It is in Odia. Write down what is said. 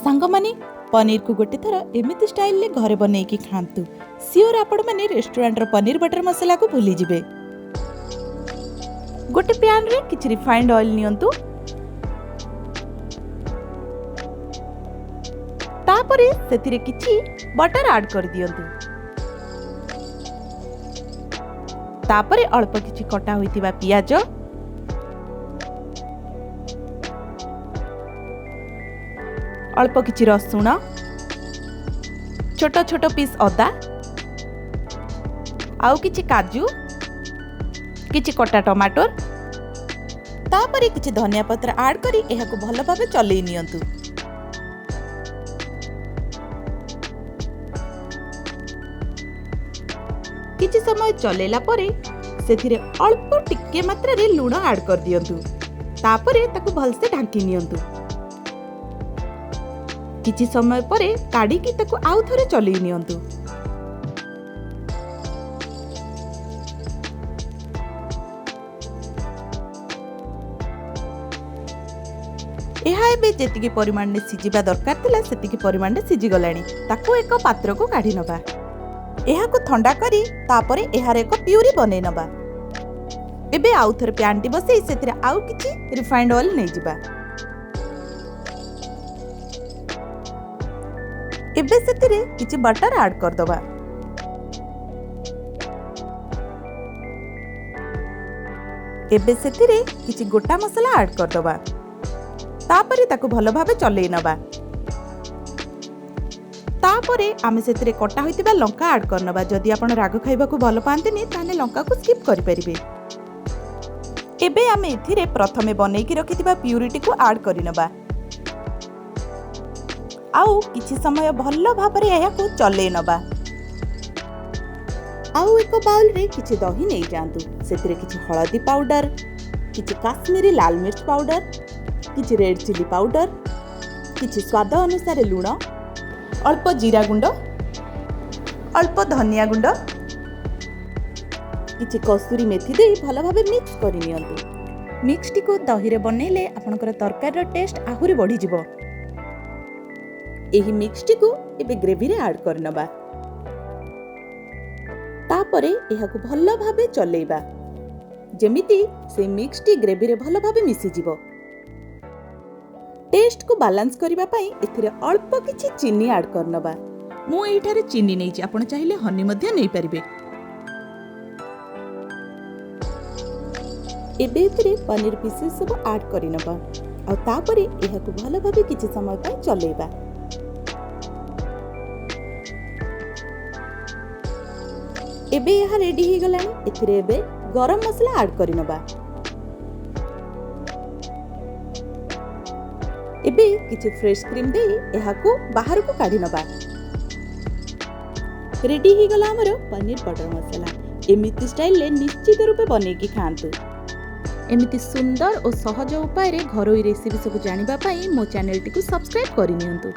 ସାଙ୍ଗମାନେ, ପନିରକୁ ଗୋଟେ ଥର ଏମିତି ଷ୍ଟାଇଲରେ ଘରେ ବନେଇକି ଖାଆନ୍ତୁ, ସିଓର ଆପଣମାନେ ରେଷ୍ଟୁରାଣ୍ଟର ପନିର ବଟର ମସଲାକୁ ଭୁଲିଯିବେ। ଗୋଟେ ପ୍ୟାନ୍ରେ କିଛି ରିଫାଇଣ୍ଡ ଅଏଲ୍ ନିଅନ୍ତୁ। ତାପରେ ସେଥିରେ କିଛି ବଟର ଆଡ୍ କରିଦିଅନ୍ତୁ। ତାପରେ ଅଳ୍ପ କିଛି କଟା ହୋଇଥିବା ପିଆଜ, ଅଳ୍ପ କିଛି ରସୁଣ, ଛୋଟ ଛୋଟ ପିସ୍ ଅଦା, ଆଉ କିଛି କାଜୁ, କିଛି କଟା ଟମାଟୋର, ତାପରେ କିଛି ଧନିଆ ପତ୍ର ଆଡ୍ କରି ଏହାକୁ ଭଲ ଭାବେ ଚଲେଇ ନିଅନ୍ତୁ। କିଛି ସମୟ ଚଲେଇଲା ପରେ ସେଥିରେ ଅଳ୍ପ ଟିକେ ମାତ୍ରାରେ ଲୁଣ ଆଡ୍ କରିଦିଅନ୍ତୁ। ତାପରେ ତାକୁ ଭଲସେ ଢାଙ୍କି ନିଅନ୍ତୁ। କିଛି ସମୟ ପରେ କାଢ଼ିକି ତାକୁ ଆଉ ଥରେ ଚଲେଇ ନିଅନ୍ତୁ। ଏହା ଏବେ ଯେତିକି ପରିମାଣରେ ସିଝିବା ଦରକାର ଥିଲା, ସେତିକି ପରିମାଣରେ ସିଝିଗଲାଣି। ତାକୁ ଏକ ପାତ୍ରକୁ କାଢ଼ି ନେବା। ଏହାକୁ ଥଣ୍ଡା କରି ତାପରେ ଏହାର ଏକ ପ୍ୟୁରି ବନେଇ ନେବା। ଏବେ ଆଉ ଥରେ ପ୍ୟାନ୍ଟି ବସେଇ ସେଥିରେ ଆଉ କିଛି ରିଫାଇଣ୍ଡ ଅଏଲ୍ ନେଇଯିବା। ଏବେ ସେଥିରେ କିଛି ବଟର ଆଡ୍ କରିଦେବା। ଏବେ ସେଥିରେ କିଛି ଗୋଟା ମସଲା ଆଡ୍ କରିଦେବା। ତାପରେ ତାକୁ ଭଲ ଭାବେ ଚଲେଇ ନେବା। ତାପରେ ଆମେ ସେଥିରେ କଟା ହୋଇଥିବା ଲଙ୍କା ଆଡ୍ କରିନେବା। ଯଦି ଆପଣ ରାଗ ଖାଇବାକୁ ଭଲ ପାଆନ୍ତିନି, ତାହେଲେ ଲଙ୍କାକୁ ସ୍କିପ୍ କରିପାରିବେ। ଏବେ ଆମେ ଏଥିରେ ପ୍ରଥମେ ବନେଇକି ରଖିଥିବା ପ୍ୟୁରିଟିକୁ ଆଡ୍ କରିନେବା ଆଉ କିଛି ସମୟ ଭଲ ଭାବରେ ଏହାକୁ ଚଲେଇ ନେବା। ଆଉ ଏକ ବାଉଲରେ କିଛି ଦହି ନେଇଯାଆନ୍ତୁ। ସେଥିରେ କିଛି ହଳଦୀ ପାଉଡର, କିଛି କାଶ୍ମୀରୀ ଲାଲ ମିର୍ଚ୍ଚ ପାଉଡର, କିଛି ରେଡ୍ ଚିଲି ପାଉଡର, କିଛି ସ୍ୱାଦ ଅନୁସାରେ ଲୁଣ, ଅଳ୍ପ ଜିରା ଗୁଣ୍ଡ, ଅଳ୍ପ ଧନିଆ ଗୁଣ୍ଡ, କିଛି କସୁରୀ ମେଥି ଦେଇ ଭଲ ଭାବେ ମିକ୍ସ କରିନିଅନ୍ତୁ। ମିକ୍ସଟିକୁ ଦହିରେ ବନେଇଲେ ଆପଣଙ୍କର ତରକାରୀର ଟେଷ୍ଟ ଆହୁରି ବଢ଼ିଯିବ। ଏହି ମିକ୍ସଟିକୁ ଏବେ ଗ୍ରେଭିରେ ଆଡ୍ କରିନେବା। ତାପରେ ଏହାକୁ ଭଲ ଭାବେ ଚଲେଇବା, ଯେମିତି ସେଇ ମିକ୍ସଟି ଗ୍ରେଭିରେ ଭଲ ଭାବେ ମିଶିଯିବ। ଟେଷ୍ଟକୁ ବାଲାନ୍ସ କରିବା ପାଇଁ ଏଥିରେ ଅଳ୍ପ କିଛି ଚିନି ଆଡ୍ କରିନେବା। ମୁଁ ଏଇଠାରେ ଚିନି ନେଇଛି, ଆପଣ ଚାହିଁଲେ ହନି ମଧ୍ୟ ନେଇପାରିବେ। ଏବେ ଏଥିରେ ପନିର ପିସେସ୍ ସବୁ ଆଡ୍ କରିନେବା ଆଉ ତାପରେ ଏହାକୁ ଭଲ ଭାବେ କିଛି ସମୟ ପାଇଁ ଚଲେଇବା। ଏବେ ଏହା ରେଡି ହେଇଗଲାଣି। ଏଥିରେ ଏବେ ଗରମ ମସଲା ଆଡ୍ କରିନେବା। ଏବେ କିଛି ଫ୍ରେଶ୍ କ୍ରିମ୍ ଦେଇ ଏହାକୁ ବାହାରକୁ କାଢ଼ି ନେବା। ରେଡି ହେଇଗଲା ଆମର ପନିର ବଟର ମସଲା। ଏମିତି ଷ୍ଟାଇଲରେ ନିଶ୍ଚିତ ରୂପେ ବନେଇକି ଖାଆନ୍ତୁ। ଏମିତି ସୁନ୍ଦର ଓ ସହଜ ଉପାୟରେ ଘରୋଇ ରେସିପି ସବୁ ଜାଣିବା ପାଇଁ ମୋ ଚ୍ୟାନେଲଟିକୁ ସବସ୍କ୍ରାଇବ୍ କରିନିଅନ୍ତୁ।